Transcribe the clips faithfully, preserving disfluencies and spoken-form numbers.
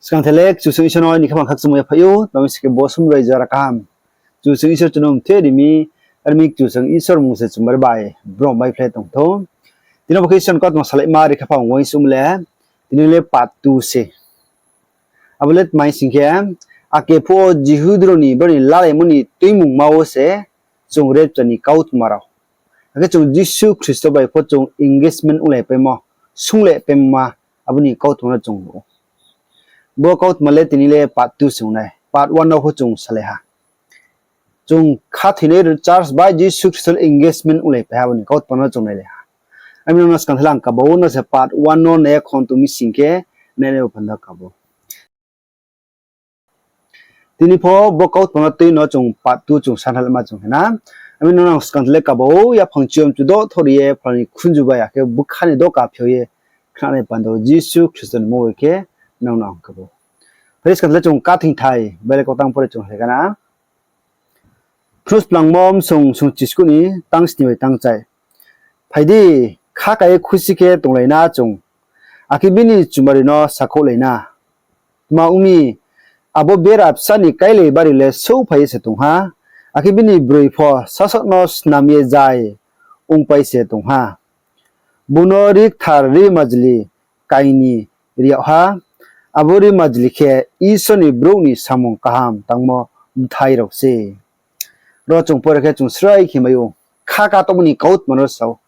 Skang the le Kchusoyang Isor no ni khaphang khakchangmo yaphaih ou, tma mi sing khe bo sum bai jora kaham Kchusoyang Isor chung no mthe ri mi, ar mi Kchusoyang Isor mmung se chumari bai brom bai phlai tong thou. Tini bo khe Isor ni kautma salaima ri khaphang uaingsouhmo le, tini le part two se. Abo le tma mi sing khe, ake phuh wo Jihudi rao ni brao ni lalaimo ni tuimungma wo se chung rapture ni kautma rao, akhe chung Jisu Khristo bai pho chung engagement onglaipaimo, sunglaipaima, abo ni kautma no chung nuh ou. Bo kautma le tini le part two se ong nai, part one no pho chung salai ha. Chung khathoinai church bai Jisu Khristo le engagement onglaipai ha, abo ni kautma no chung nailai ha. Ami nang no skang the le ang kaba ou, no se part one no nai ya khon tong mi sing khe, nai nai bo panda kaba ou. Tini pho bo kautma no tui no chung part two chung sanhalaima chung khe na. Ami nang no ang skang the le kaba ou, yaphang chiyom chudo thori ye phalni khunju bai akhe bkha ni doka phiao ye khnanai panda wo Jisu Khristo ni mmung bai khe nang no ang kaba ou. Phai di skang the le chung kathing thai Bible kautang pore chung hekha na. Khnuhsplangmo bsung sung chiskuh ni tang sni bai tang chai. Phai di, kha ka ye khusi khe tonglai na chung, akhe bini chumari no sakhouhlai na. Tma ong mi, abo bera bsa ni kailai bari le souhphai ye se tong ha, akhe bini broi pho sasaoh no snam ye zai ongpai se tong ha. Bung no rikthar rimajli kaing ni ri yag ha, abo rimajli khe Isor ni brouh ni samung kaham tangmo bthai rao se. Ro chung pore khe chung srai khe mai ou, kha ka tongmo ni kautma no sa ou.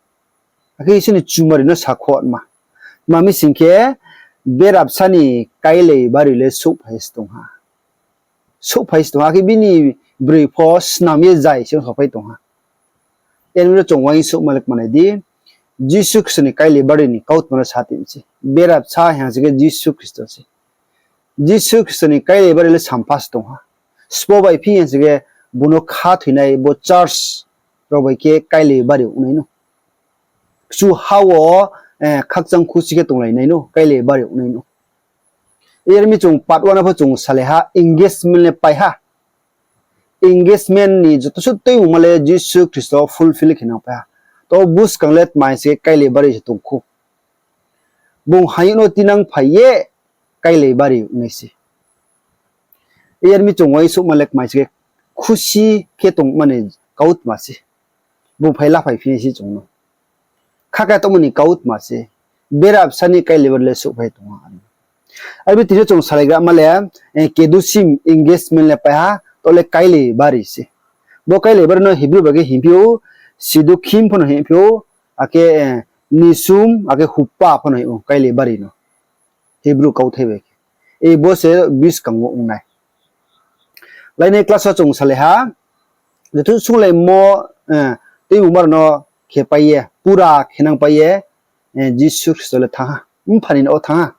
Akhe Isor ni chumari no sakhouhma. Tma mi sing khe, bera bsa ni kailai bari le souhphai se tong ha. Souhphai se tong ha, akhe bini broi pho snam ye zai se ong saohphai tong ha. Eni ro chung uaingsouhma le kmanai di, Jisu Khristo ni kailai bari ni kautma no sa tong se. Bera bsa hing sing khe Jisu Khristo se. Jisu Khristo ni kailai bari le sampha se tong ha. Sbo bai phi hing sing khe bung no khathoinai bo church rao bai khe kailai bari ong nai nou. Kchuha wo, eh, khakchang khusi khe tonglai nai nou, kailai bari ong nai nou. Yar mi chung part one no pho chung salai ha, engagement le pai ha. Engagement ni joto suh tuimungma le Jisu Khristo fulfill khe nang pai ha. To buskang le tma hing se kailai bari se tong khou. Bung haing no tinang phai ye kailai bari ong nai se. Yar mi chung uaingsouhma le kmai se khe khusi khe tongma ni kautma se. Bung phai la phai phi nai se chung no. Kha ka tongmo ni kautma se. Bera bsa ni kailai bari le souhphai tong ha. Ar bi tini chung salaigrama le, eh, kedushim engagement le pai ha, to le kailai bari se. Bo kailai bari no Hebrew bai khe hingphi ou, sidukhim pho no hingphi ou, akhe, eh, nisum, akhe hupa pho no hing ou, kailai bari no. Hebrew kauthai bai khe. E bo se buskang wo ong nai. Lainai class wo chung salai ha, joto sunglaimo, eh, tuimungma rao no khe pai ye, pura khe nang pai ye, eh, Jisu Khristo le thanng ha, Mpha ni nouh wo thanng ha.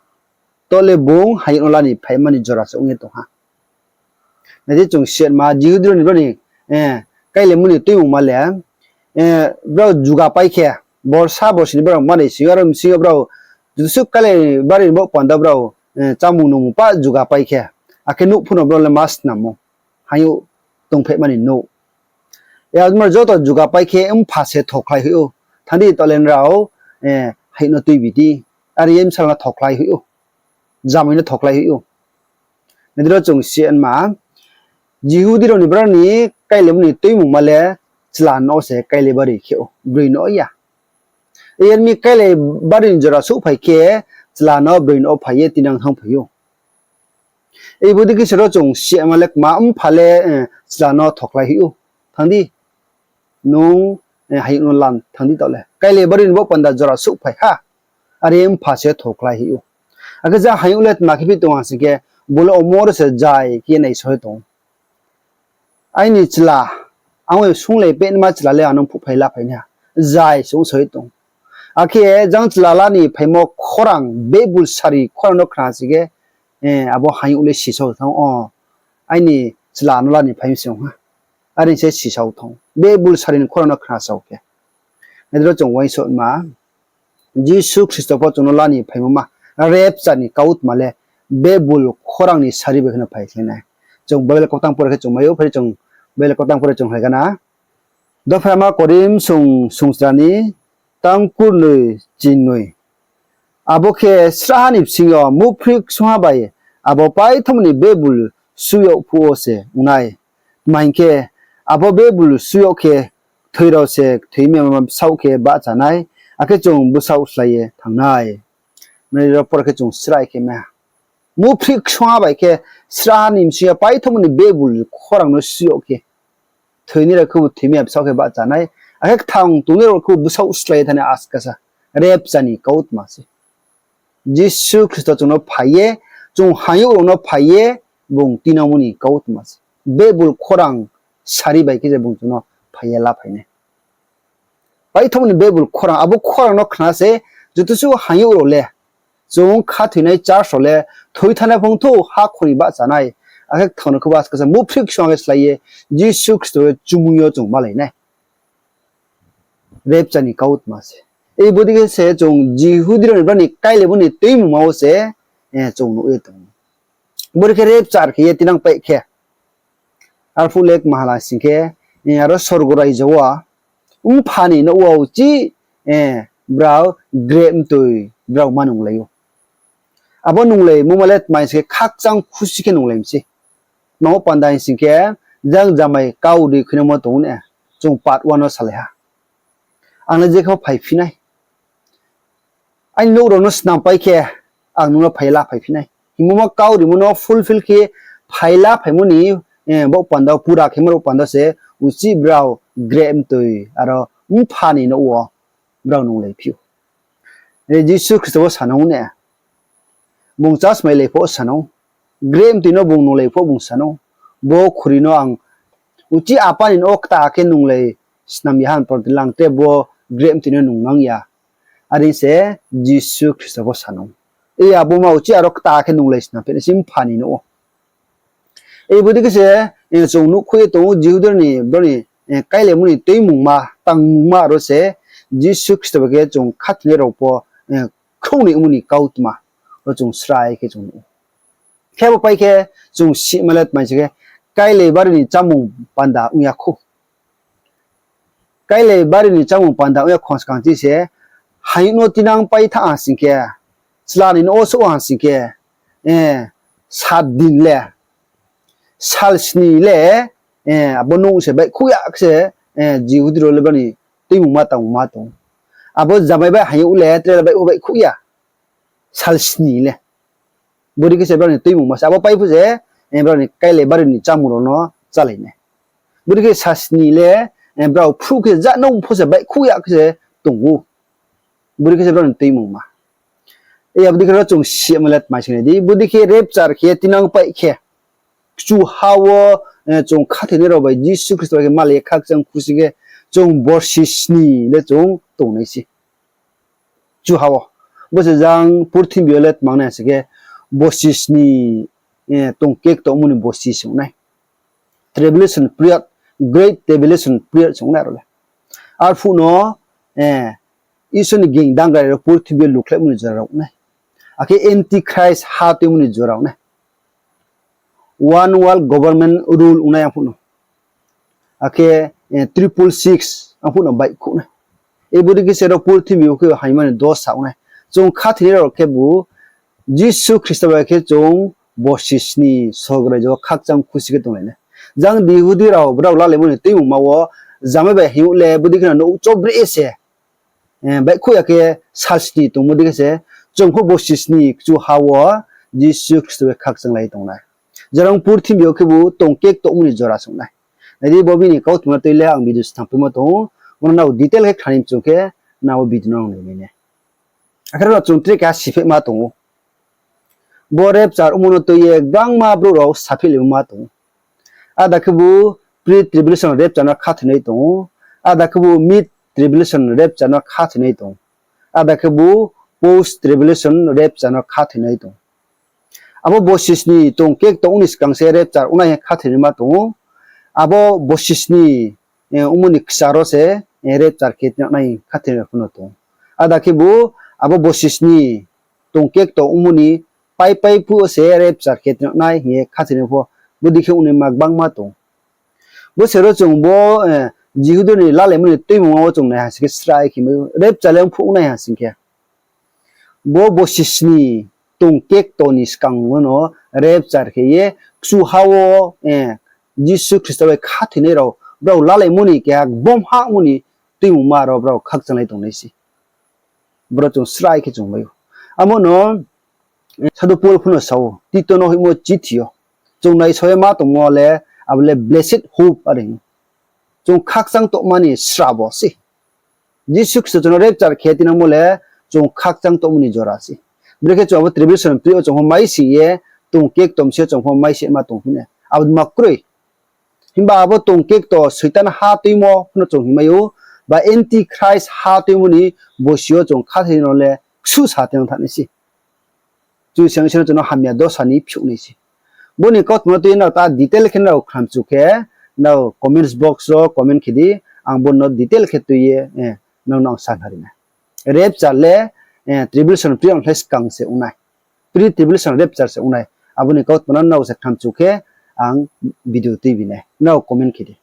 To le bung haing no la ni phaima ni jora se ong ye tong ha. Nai di chung siatma Jihudi rao ni brao ni, eh, kailaimo ni tuimungma le, eh, brao juga pai khe, borsa borsi ni brao manoi sing yo, aro bsing yo brao joto suh kailai bari ni baoh panda brao, eh, chámung nungmung pah juga pai khe, akhe nouh phuno brao le ma snam ou, haing yo tongphaima ni nouh. Yagmar joto juga pai khe mpha se thokhlai hoih ou, thanng di to le nrao, eh, haing no tuibi di, are ye bsala no thokhlai hoih ou, jamai no thokhlai hoih ou. Nai di ro chung siatma, Jihudi rao ni brao ni kailaimo ni tuimungma le chla no se kailai bari khe ou, broi no ya. Yar mi kailai bari ni jora souhphai khe chla no broi no phai ye tinang thanngphai ou. Ei bodei khe se ro chung siatma le kma, mpha le, eh, chla no thokhlai hoih ou. Thanng di, nung, eh, haing no la thanng di taoh le. Kailai bari ni baoh panda jora souhphai ha. Are mpha se thokhlai hoih ou. Akhe ja haing le tma khe phi tong ha sing khe, bo le omo ro se zai khe naisao ye tong ou. Aini chla, ang bai sunglai pehma chla le ang no phuhphai la phai nai ha, zai se ong sao ye tong ou. Akhe jang chla la ni phaimo khorang, bebul sari khorang no khna sing khe, eh, abo haing le sisao thanng ou, aini chla no la ni phai mi se ong ha. Are se sisao thanng ou, bebul sari ni khorang no khna sao khe. Nai di ro chung uaingsouhma, Jisu Khristo pho chung no la ni phaimo ma, rapture ni kautma le, bebul khorang ni sari bai khe no phaikhlai nai. Chung Bible kautang pore khe chung mai ou, phai di chung Bible kautang pore chung hlai gana. Dophaima Korinth sung, sungsra ni tang kurnoi chinnoi. Abo khe srahha ni bsing yo muhphrih ksungha bai abo paithaohmo ni bebul suh yag phuh wo se ong nai. Tma hing khe, abo bebul suh yag khe kthoi rao se kthoi mi bsaoh khe bahcha nai, akhe chung bsaoh slái ye thanng nai. Mani ro por khe chung srai khe ma. Muphri ksungha bai khe sra ni bsing yo paithaohmo ni bebul khorang no suh yag khe, thoinai rao khebu thoi mi bsaoh khe bahcha nai, akhe kthang tongnai rao khebu bsaoh slái ye thanng nai askasa. Rapture ni kautma se. Jisu Khristo chung no phai ye, chung hayouh rao no phai ye, bung tinangmo ni kautma se. Bebul khorang sari bai khe se bung chung no phai ye laphai nai. Paithaohmo ni bebul khorang, abo khorang no khna se, joto suh hayouh rao le, chung khathoinai church rao le, thoi thanng nai phung thou, hakhor ni bahcha nai, akhe kthang no khebu askasa muphri ksungha khe slái ye, Jisu Khristo chumui yo chung malai nai. Rapture ni kautma se. Bodei khe se chung Jihudi rao ni brao ni káilaimo ni tuimungma wo se, chung nuh ye tong. Bodei khe rapture khe ye tinang paih khe, arphuh le kma hala sing khe, aro sorgo raijo wo, mpha ni nouh wo uchih, brao grep mtoi brao ma nunglai ou. Abo nunglaimo ma le tma hing sing khe, khakchang khusi khe nunglai mi sei. Tma bo panda hing sing khe, jang jamai kau ri khuinangmo tong ou ne, chung part one no salai ha. Ang le jekhe pho phaiphi nai. Aini nouh rao no snampai khe, ang nung no phai ye laphai phi nai. Hingmo ma kau rimo no fulfill khe, phai laphaimo ni, bo panda wo pura khemo rao panda se, uchih brao grep mtoi, aro mpha ni nouh wo brao nunglai phi ou. Jisu Khristo bo sa nung ne, bung chasmailai pho sa nung, grep mtoi no bung nunglai pho bung sa nung, bo khuri no ang uchih apa ni nouh wo kta khe nunglai snam ya han por tilang tre bo grep mtoi no nungnang ya. Are se Jisu Khristo bo sa nung. Abo ma uchih aro kta khe nunglai snam phi nai se mpha ni nouh wo. Bodei khe se, chung nuhkhouh ye tong ou, Jihudi rao ni brao ni, káilaimo ni tuimungma, tangmungma aro se, Jisu Khristo bai khe chung khathoinai rao pho, khrouhnoi ongmo ni kautma, ro chung srai khe chung nuh ou. Khe bo pai khe, chung sima le tma hing sing khe, káilai bari ni chámung panda ong ya khou. Káilai bari ni chámung panda ong ya khou skang chi se, hayouh no tinang pai thanng ha sing khe, chla ni nouh wo souh ha sing khe, sat din le, sal sni le, abo nouh se baihkhouh ya khe se, Jihudi rao le brao ni tuimungma tangmungma tong. Abo jamai bai hayouh le tre le baih, baihkhouh ya. Sal sni le. Bodei khe se brao ni tuimungma se. Abo pai phuh se, brao ni káilai bari ni chámung rao no chálai nai. Bodei khe sal sni le, brao phruh khe ja nouh pho se baihkhouh ya khe se tong ou. Bodei khe se brao ni tuimungma. Abo dei khe ro chung sima le tma sing nai di. Bodei khe rapture khe ye tinang paih khe, kchuha wo, chung khathoinai rao bai Jisu Khristo bai khe malai ye khakchang khusi khe, chung borsi sni le chung tongnai se. Kchuha wo. Bo se jang purthimbi yo le tma ong nai ha sing khe, borsi sni, tong kekto ongmo ni borsi se ong nai. Tribulation period, great tribulation period se ong nai aro le. Arphuh no, Isor ni ging dangrai rao purthimbi yo lukhlaimo ni jora rao ong nai. Akhe Antichrist ha tuimo ni jora ong nai. One world government rule ong nai arphuh no. Akhe, triple six arphuh no baihkhouh nai. Bodei khe se ro purthimbi yo khe haimani dosa ong nai. Chung khathoinai rao khebu Jisu Khristo bai khe chung borsi sni sorgo raijo wo khakchang khusi khe tonglai nai. Jang Jihudi rao brao lalaimo ni tuimungma wo, jamai bai hayouh le bodei khe no nouh chobre se, baihkhouh ya khe sal sni tongmo dei khe se, chung pho borsi sni kchuha wo Jisu Khristo bai khakchanglai tong nai. Jera ong purthimbi yo khebu tong kekto ongmo ni jora se ong nai. Nai di, bo bini kautma no tui le ang video snam paimo tong ou. Bo no nrao detail khe khnani mchung khe, nrao video no ang nai nai ne. Akhe ro chung tre keha siphehma tong ou. Bo rapture ongmo no tui ye gbangma brouh rao saphehlaimo ma tong ou. Ada khebu pre-tribulation rapture no khathoinai tong ou. Ada khebu mid-tribulation rapture no khathoinai tong ou. Ada khebu post-tribulation rapture no khathoinai tong ou. Abo borsi sni tong kekto ong ni skang se rapture ong nai hing khathoinaima tong ou. Abo borsi sni ongmo ni kchar wo se rapture khe tinang nai khathoinai pho no tong ou. Ada khebu abo borsi sni tong kekto ongmo ni paipai phuh wo se rapture khe tinang nai hing ye khathoinai pho, bodei khe ongnaima gbangma tong ou. Bo se ro chung bo Jihudi ni lalaimo ni tuimungma wo chung nai ha sing khe srai khe mai ou, rapture le ong phuh ong nai ha sing khe. Bo borsi sni tong kekto ni skang wo no rapture khe ye kchuha wo, Jisu Khristo bai khathoinai rao, brao lalaimo ni keha gbom hahmo ni tuimungma rao brao khakchanglai tongnai se. Boro chung srai khe chung mai ou. Amo no, Sadhu Paul pho no sa ou, Tito no hoihmo chithi yo. Chung naisao ye ma tongmo le, abo le blessed hope are. Chung khakchang tongma ni srabo se. Jisu Khristo chung no rapture khe tinangmo le, chung khakchang tongmo ni jora se. Brekhe chung abo tribulation period wo chung pho mai si ye, tong kekto msi yo chung pho mai si ma tongphi nai. Abo ma kroi. Himba abo tong kekto Soitan ha tuimo pho no chung hingmai ou, ba Antichrist ha tuimo ni bosi yo chung khathoi no le ksuh sa tinang thanng nai se. Kchusoyang Isor no chung no hamya dosa ni phiouh nai se. Bo ni kautma no tui ye nrao ta detail khe nrao khnamchu khe, nrao comments box wo comment khe di, ang bo no detail khe tui ye, nrao no ang sa khnari nai. Rapture le, tribulation period ni skang se ong nai. Pre-tribulation rapture se ong nai. Abo ni kautma no nrao se khnamchu khe ang video tuibi nai. Nrao comment khe di.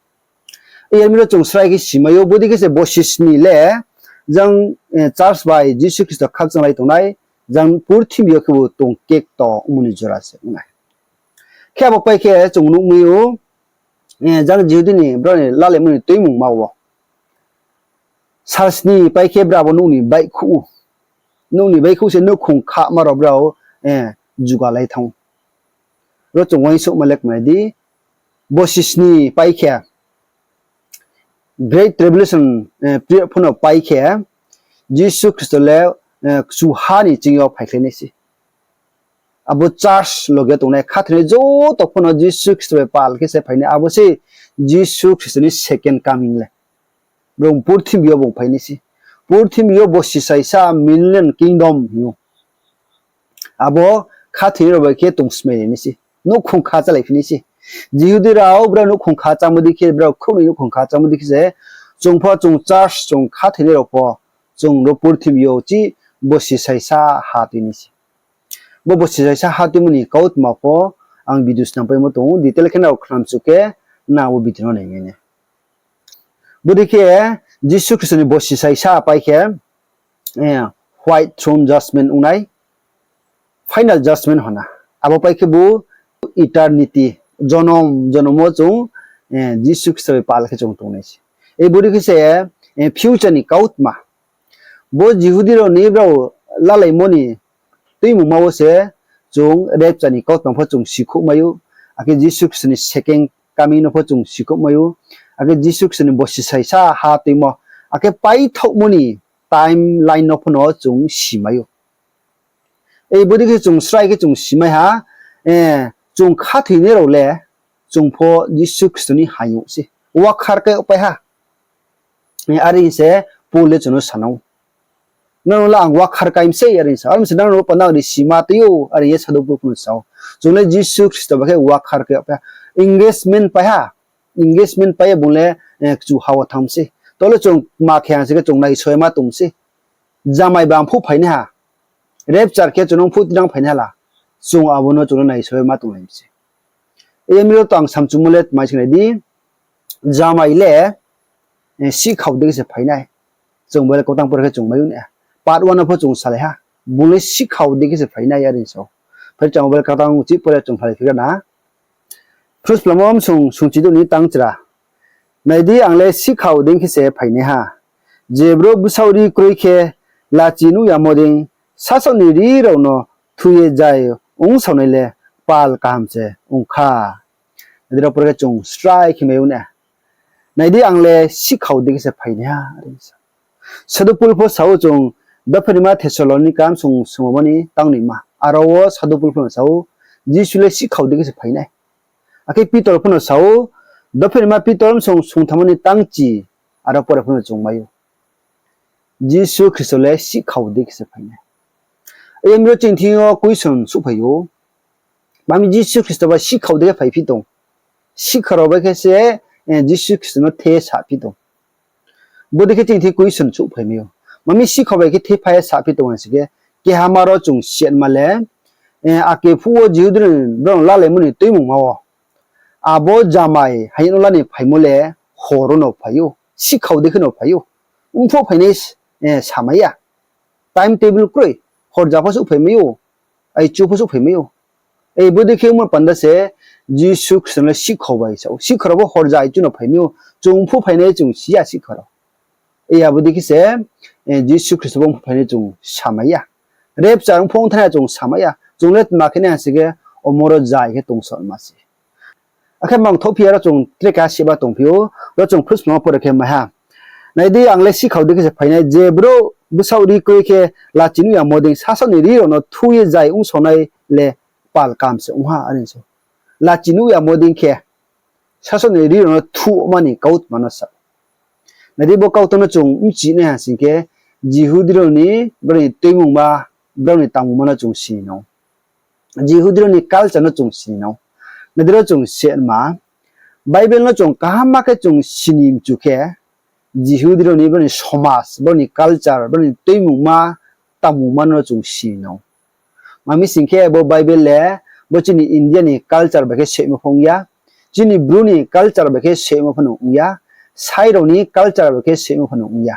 Yar mi ro chung srai khe simai ou, bodei khe se bosi sni le jang, church bai Jisu Khristo khakchanglai tongnai, jang purthimbi yo khebu tong kekto ongmo ni jora se ong nai. Khe abo pai khe chung nuhmai ou, jang Jihudi ni brao ni lalaimo ni tuimungma wo sal sni pai khe brao abo nouh ni baihkhouh ou. Nouh ni baihkhouh se nouhkhong khama rao brao jugalai thanng ou. Ro chung uaingsouhma le kmai di, bosi sni pai khe, Great Tribulation period pho no pai khe, Jisu Khristo le kchuha ni ching yo phaikhlai nai se. Abo church loge tongnai khathoinai joto pho no Jisu Khristo bai pal khe se phai nai, abo se Jisu Khristo ni second coming le. Bung purthimbi yo bung phai nai se. Purthimbi yo bosi saisa millennium kingdom hing ou. Abo khathoinai rao bai khe tongsmailai nai se. Nouhkhong kha chálai phi nai se. Jihudi rao brao nouhkhong kha chámo dei khe, brao khrouhnoi nouhkhong kha chámo dei khe se, chung pho chung church chung khathoinai rao pho, chung ro purthimbi yo chi bosi saisa ha tui nai se. Bo bosi saisa ha tuimo ni kautma pho ang video snam paimo tong ou, detail khe nrao khnamchu khe nrao bo video no nainai nai. Bodei khe Jisu Khristo ni bosi saisa pai khe, white throne judgment ong nai, final judgment hona. Abo pai khe bo eternity, jonom jonom wo chung Jisu Khristo bai pal khe chung tongnai se. Bodei khe se future ni kautma. Bo Jihudi rao ni brao lalaimo ni tuimungma wo se chung rapture ni kautma pho chung sikhouhmai ou, akhe Jisu Khristo ni second coming no pho chung sikhouhmai ou, akhe Jisu Khristo ni bosi saisa ha tuimo, akhe paithaohmo ni timeline no pho no chung simai ou. Bodei khe chung srai khe chung simai ha, chung khathoinai rao le, chung pho Jisu Khristo ni hayouh se. Wakhar kai yagpai ha. Are se Paul le chung no sa nang ou. Nang no le ang wakhar kai mi sei, are sa. Are se nang no panda ri sima tui ou, are ye Sadhu Paul pho no sa ou. Chung le Jisu Khristo bai khe wakhar kai yagpai ha. Engagement pai ha. Engagement pai ye bung le kchuha wo thanng mi sei. To le chung ma khe ang se khe chung naisao ye ma tong mi sei. Jamai ba ang phuh phainai ha. Rapture khe chung no phuh tinang phainai ha la. Chung abo no chung no naisao ye ma tonglai mi sei. Yar mi ro to ang samchumo le tmai sinai di, jamai le sihkhao dei khe se phai nai. Chung Bible kautang pore khe chung mai ou na. Part one no pho chung salai ha. Bung le sihkhao dei khe se phai nai, are sa ou. Phai chung Bible kautang uchih pore chung salai phigra na. Khrusplamo msung sungchidouh ni tangchra. Nai di, ang le sihkhao dei khe se phainai ha. Je brouh bsaoh ri kroi khe lachi nuh yamo dei, sasaoh ni ri rao no thu ye jai ongsaonai le pal kaham se ong kha. Nai di, ro pore khe chung srai khe mai ou na. Nai di, ang le sihkhao dei khe se phainai ha, are sa. Sadhu Paul pho sa ou chung, dopherima Thessalonika msung sungmamo ni tangnoima. Aro wo Sadhu Paul pho no sa ou, Jisu le sihkhao dei khe se phai nai. Akhe Pitor pho no sa ou, dopherima Pitor msung sungthammo ni tangchi, aro pore pho no chung mai ou. Jisu Khristo le sihkhao dei khe se phai nai. Yar mi ro chini thing yo question souhphai ou. Ma mi Jisu Khristo ba sihkhao dei khe phaiphi tong? Sihkhao rao bai khe se Jisu Khristo no the saphi tong. Bodei khe chini thing question souhphai mai ou. Ma mi sihkhao bai khe the phai ye saphi tong ha se khe, kehama ro chung siatma le, ake phuh wo Jihudi rao brao lalaimo ni tuimungma wo, abo jamai haino la ni phaimo le hor wo no phai ou, sihkhao dei khe no phai ou. Ongphuh phainai samai ya. Time table kroi, horja pho souhphai mai ou. Aichu pho souhphaimai ou. Bodei khe ongmo panda se Jisu Khristo no le sihkhao bai sa ou. Sihkhao rao pho horja aichu no phaimai ou. Chung phuh phainai chung si ya sihkhao rao. Abodei khe se Jisu Khristo bo phuh phainai chung samai ya. Rapture ong pho ong thanngnai chung samai ya. Chung le tma khe nai ha sing khe, omo ro jai khe tongsaohma se. Akhe mangthohphi ya ro chung tre keha seba tongphi ou, ro chung Phuhsmang wo pore khe mai ha. Nai di, ang le sihkhao dei khe se phainai, je brouh bsaoh ri kroi khe lachi nuh yamo dei sasaoh ni ri rao no thu ye jai ongsaonai le kpal kaham se ong ha, are sa ou. Lachi nuh yamo dei khe sasaoh ni ri rao no thu ma ni kautma no sa. Nai di, bo kautma no chung bchi nai ha sing khe, Jihudi rao ni, brao ni tuimungma, brao ni tangmungma no chung si nang ou. Jihudi rao ni culture no chung si nang ou. Nai di, ro chung sehma, Bible no chung kaham khe chung sini mchu khe, Jihudi rao ni, brao ni somaj, brao ni culture, brao ni tuimungma, tangmungma no chung si nang ou. Tma mi sing khe, bo Bible le bo chini India ni culture bai khe sehmo pho ong ya, chini Bru ni culture bai khe sehmo pho no ong ya, sai rao ni culture bai khe sehmo pho no ong ya.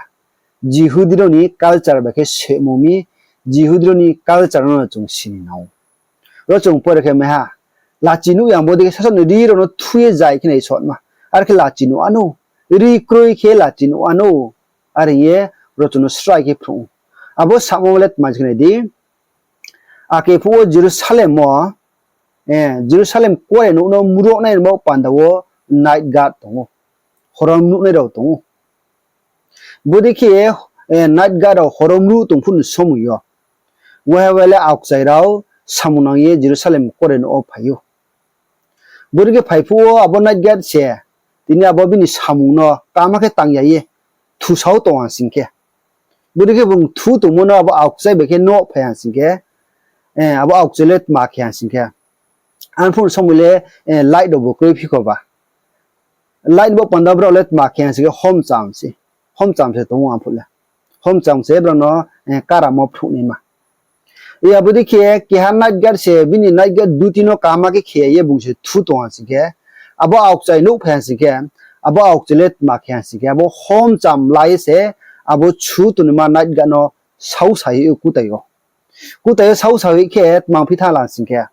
Jihudi rao ni culture bai khe sehmo mi, Jihudi rao ni culture no chung sini nang ou. Ro chung pore khe mai ha, lachi nuh yamo dei khe sasaoh ni ri rao no thu ye jai khe naisaohma. Are khe lachi nuh anou. Ri kroi khe lachi nuh anou. Are hing ye ro chung no srai khe phrung ou. Abo samo le tma se khe nai di. Ake phuh wo Jerusalem wo, Jerusalem kuarenouh no mruhnai ni baoh panda wo night guard tong ou. Horom ruhnai rao tong ou. Bodei khe night guard rao horom ruh tong phuh ni somoi yo, waiha wai le aokchai rao samung nang ye Jerusalem kuarenouh wo phai ou. Bodei khe phai phuh wo abo night guard se tini abo bini samung no kaham khe tang ya ye thusao tong ha sing khe, bodei khe bung thu tongmo no abo aokchai bai khe nuh phai ha sing khe, abo aokchai le tma khe ha sing khe, arphuh ni somoi le light rao bo kroi phi kho ba. Light bo panda brao le tma khe ha sing khe homcham se tong ou arphuh le. Homcham se brao no karamo phruh naima. Abodei khe keha night guard se bini night guard duty no kaham khe khe ya ye bung se thu tong ha sing khe, abo aokchai nuh phai ha sing khe, abo aokchai le tma khe ha sing khe, abo homcham la ye se abo thu tongnaima night guard no saosa hoih ou kutai yo. Kutai yo saosa hoih khe tma phi thanng la sing khe,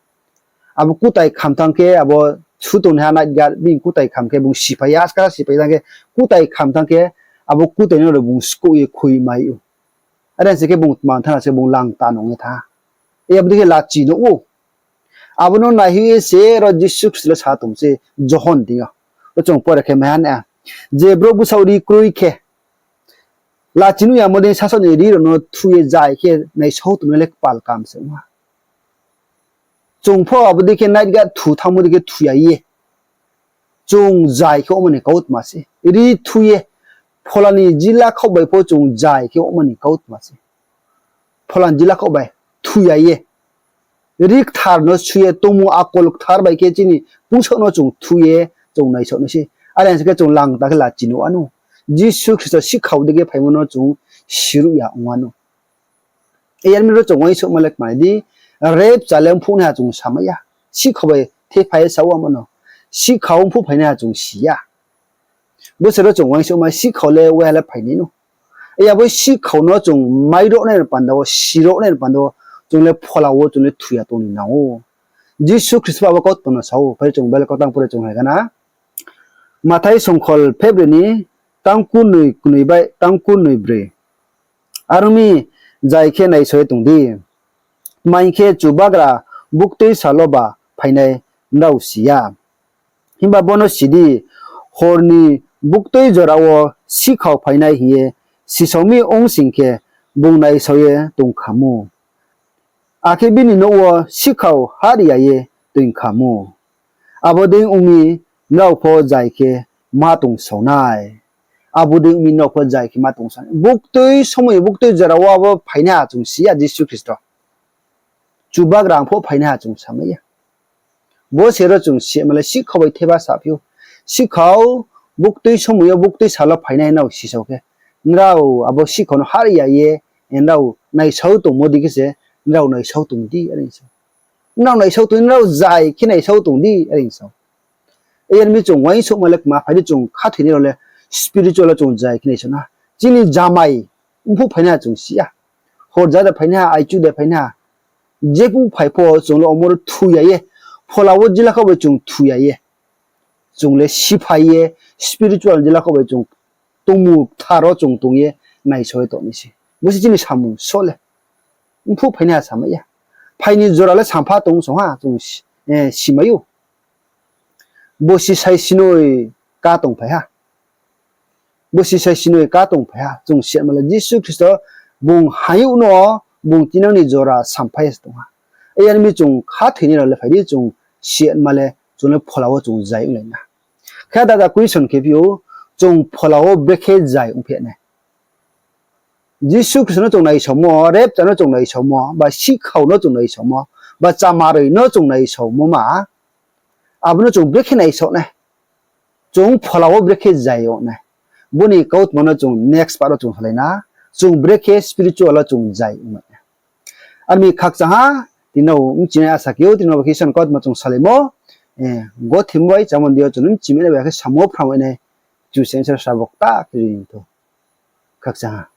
abo kutai kham thanng khe, abo thu tongnaiha night guard bini kutai kham khe bung siphai ye, askar siphai thanng khe, kutai kham thanng khe, abo kutai no bung skouh ye khui mai ou. Are sing khe bung tma thanng la se bung langta nung ye thanng ha. Abodei khe lachi nuh ou. Abo no naihoih ye se ro Jisu Khristo le sa tong se Johon deing yo. Ro chung pore khe mai ha na, je brouh bsaoh ri kroi khe lachi nuh yamo dei sasaoh ni ri rao no thu ye jai khe naisao tongnai le kpal kaham se ong ha. Chung pho abodei khe night guard thu thanngmo dei khe thu ya ye chung jai khe ongmo ni kautma se. Ri thu ye, phola ni jila khaoh bai pho chung jai khe ongmo ni kautma se. Phola ni jila khaoh bai thu ya ye, ri kthar no shu ye, tongmung akol kthar bai khe chini pungsaoh no chung thu ye chung naisaoh nai se. Are sing khe chung langta khe lachi nuh anou. Jisu Khristo sihkhao dei khe phaimo no chung siruh ya ong anou. Yar mi ro chung uaingsouhma le kma di, rapture le mphuh naiha chung samai ya. Sihkhao bai thephai ye sa ou amo no. Sihkhao mphuh phainaiha chung si ya. Bo se ro chung uaingsouhma, sihkhao le waiha le phainai nou. Abo sihkhao no chung mairuhnai ni panda wo, siruhnai ni panda wo, chung le phola wo chung le thu ya tong ni nang ou. Jisu Khristo abo kautma no sa ou, phai chung Bible kautang pore chung hai gana. Mathai songkhol phehbroi ni tang kurnoi knoi bai tang kurnoi broi. Are ong mi, jai khe naisao ye tong di. Tma hing khe Chubagra buktui sal wo ba phainai nrao si ya. Himba bo no si di, hor ni buktui jora wo sihkhao phainai hing ye sisao mi ong sing khe, bung naisao ye tong kha mu. Akhe bini nouh wo sihkhao hah ri ya ye toing kha mu. Abo dei ong mi, nrao pho jai khe ma tongsao nai. Abo dei ong mi, nrao pho jai khe ma tongsao nai. Buktui somoi, buktui jora wo abo phainaiha chung si ya Jisu Khristo. Chubagra pho phainaiha chung samai ya. Bo se ro chung sima le sihkhao bai theba saphi ou. Sihkhao buktui somoi yo, buktui sal wo phainai nrao sisao khe, nrao abo sihkhao no hah ri ya ye, nrao naisao tongmo dei khe se, nrao naisao tong di, are sa ou. Nrao naisao tong, nrao jai khe naisao tong di, are sa ou. Yar mi chung uaingsouhma le kma, phai di chung khathoinai rao le spiritual wo chung jai khe naisao na. Chini jamai mphuh phainaiha chung si ya. Horja de phainaiha, aichu de phainaiha, Jephuh phai pho chung le omo ro thu ya ye, phola wo jila khaoh bai chung thu ya ye, chung le siphai ye, spiritual jila khaoh bai chung tongmung kthar wo chung tong ye naisao ye tong nai se. Bo se chini samung so le. Mphuh phainaiha samai ya. Phai ni jora le sampha tong song ha, chung si, eh, simai ou. Bo sisai sinoi ka tongphai ha. Bo sisai sinoi ka tongphai ha. Chung siatma le Jisu Khristo bung hayouh no bung tinang ni jora samphai ya se tong ha. Yar mi chung khathoinai rao le phai di, chung siatma le chung le phola wo chung jai onglai na. Khe dada question khe phi ou, chung phola wo brekhe jai ongphi nai? Jisu Khristo no chung naisaomo, rapture no chung naisaomo, ba sihkhau no chung naisaomo, ba chamaroi no chung naisaomo ma, abo no chung brekhe naisao nai? Chung phola wo brekhe jai ong nai? Bo ni kautma no chung next part wo chung salai na, chung brekhe spiritual wo chung jai ong nai. Ar mi khakchang ha, tini no mchinai asa khe ou, tini no bo khe Isor ni kautma chung salaimo, eh, gothim bai chamo di yo chung mchimai nai bai khe samo phrang bai nai, Kchusoyang Isor srabo kta khe ri ni thou. Khakchang ha.